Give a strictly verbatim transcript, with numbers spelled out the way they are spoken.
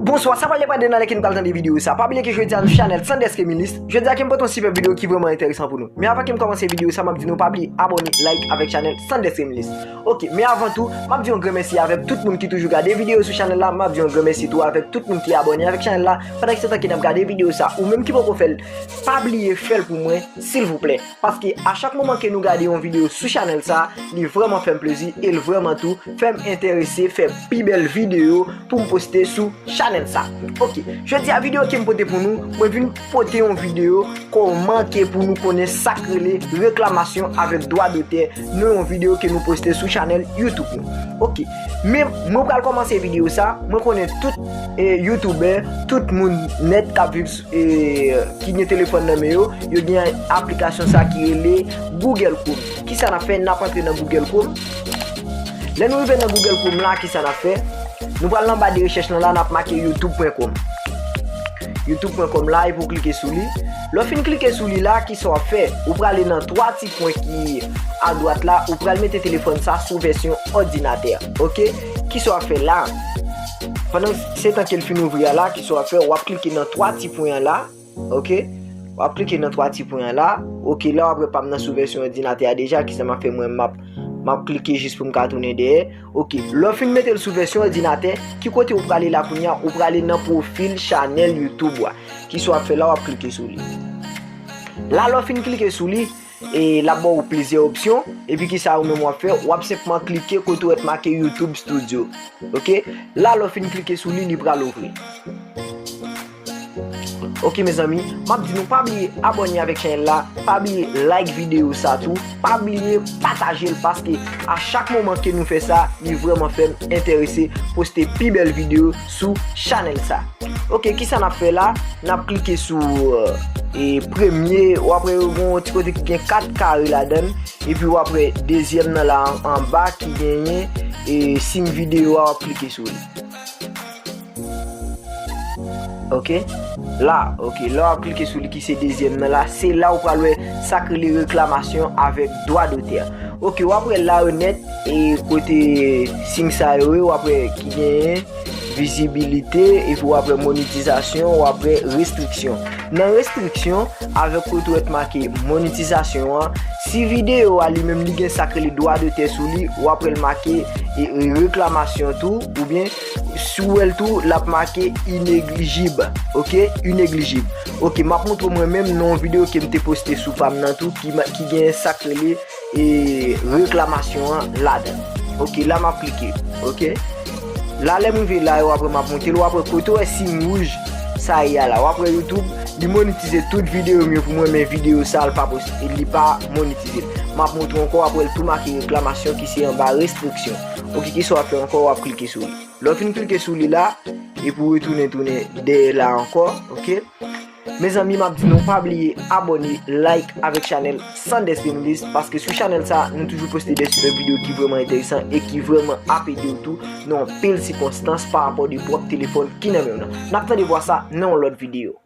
Bonswa, sa pral depande nan lè ke nou pral tande videyo sa. Pa bliye ke jodi a nou chanèl Sanders Remilist. Jodi a ke m pote yon sipèb videyo ki vrèman enteresan pou nou. Men avan ke m kòmanse videyo sa, m ap di nou pa bliye abòne, like avèk chanèl Sanders Remilist. Ok, men avan tou, m ap di yon gran mèsi avèk tout moun ki toujou gade videyo sou chanèl la. M ap di yon gran mèsi tou avèk tout moun ki abòne avèk chanèl la. Pandan ki se tan ke n ap gade videyo sa, ou menm ki poko fè l, pa bliye fè l pou mwen, silvouplè. Paske a chak moman ke nou gade yon videyo sou chanèl sa, li vrèman fè m plezi e l vrèman tou fè m enterese fè pi bèl videyo pou m poste sou chanèl sa. Ok, jodi a videyo ke m pote pou nou, mwen vin pote yon videyo kòman ke pou nou konnen sa k rele reklamasyon avèk dwa dotè nan yon videyo ke nou poste sou chanèl YouTube nou. Ok, men mwen pral kòmanse videyo sa, mwen konnen tout e, youtubè, tout moun nèt k ap viv e, ki gen telefòn nan men yo, yo gen aplikasyon sa ki rele Google Chrome. Kisa n ap fè? N ap antre nan Google Chrome. Lè nou rive nan Google Chrome la, kisa n ap fè? Nou pral nan ba de rechèch lan la, n ap make youtube pwen kòm. youtube pwen kòm la, epi w klike sou li. Lè w fin klike sou li la, kisa w ap fè? Ou prale nan twa ti pwen ki adwat la, ou pral mete telefòn sa sou vèsyon òdinatè. Ok? Kisa w ap fè la? Pandan se tan ke l fin ouvri a la, kisa w ap fè? W ap klike nan twa ti pwen an la. Ok? W ap klike nan twa ti pwen an la. Ok, la w ap wè pa m nan sou vèsyon òdinatè a deja. Kisa m ap fè? Mwen, m ap, m ap klike jis pou m ka tounen dèyè. Ok, lè w fin mete l sou vèsyon òdinatè, ki kote ou prale la kounye a? Ou prale nan pwofil chanèl YouTube ou a. Kisa w ap fè la? W ap klike sou li. La, lè w fin klike sou li, e l ap ba w plizyè opsyon, epi kisa ou menm w ap fè? W ap senpman klike kote w wè t make YouTube Studio. Ok? La, lè w fin klike sou li, li pral ouvri. Ok, mezanmi, m ap di nou pa bliye abòne avèk chanèl la, pa bliye like videyo sa tou, pa bliye pataje l, paske a chak moman ke nou fè sa, li vrèman fè m enterese poste pi bèl videyo sou chanèl sa. Ok, kisa n ap fè la? N ap klike sou, e, premye, w ap wè yo gen yon ti kote ki gen kat kare ladan l, epi w ap wè dezyèm nan la anba ki genyen, e, siy videyo a, w ap klike sou li. Ok? La, ok, la w ap klike sou li ki se dezyèm nan la, se la ou pral wè sa k rele reklamasyon avèk dwa dotè. Ok, w ap wè la yo nèt, e kote siy sa yo ye, w ap wè ki genyen vizibilite, epi w ap wè monetizasyon, w ap wè restriksyon. Nan restriksyon, avèk kote w wè t make monetizasyon an, si videyo a li menm li gen sa k rele dwa dotè sou li, w ap wè l make, e, e, reklamasyon tou, oubyen si w wè l tou, l ap make ineglijib. Ok? Ineglijib. Ok, m ap montre w mwen menm nan yon videyo ke m te poste sou pa m nan tou, ki ma-, ki gen sa k rele, e, reklamasyon an ladan. Ok, la m ap klike. Ok? La, lè m rive la, w ap wè m ap montre l, w ap wè kote w wè siy wouj sa ye a la. W ap wè YouTube, li monetize tout videyo m yo pou mwen, men videyo sa, l pa pos-, li pa monetize. M ap montre w ankò, w ap wè l tou make reklamasyon ki se anba restriksyon. Ok, kisa w ap fè ankò? W ap klike sou li. Lè w fin klike sou li la, epi w retounen, tounen dèyè la ankò, ok? Mezanmi, m ap di nou pa bliye abòne, like avèk chanèl Sanders Remilist, paske sou chanèl sa, nou toujou poste de sipè videyo ki vrèman enteresan e ki vrèman ap ede w tou nan anpil sikonstans pa rapò de pwòp telefòn ki nan men w nan. N ap tande vwa sa nan yon lòt videyo.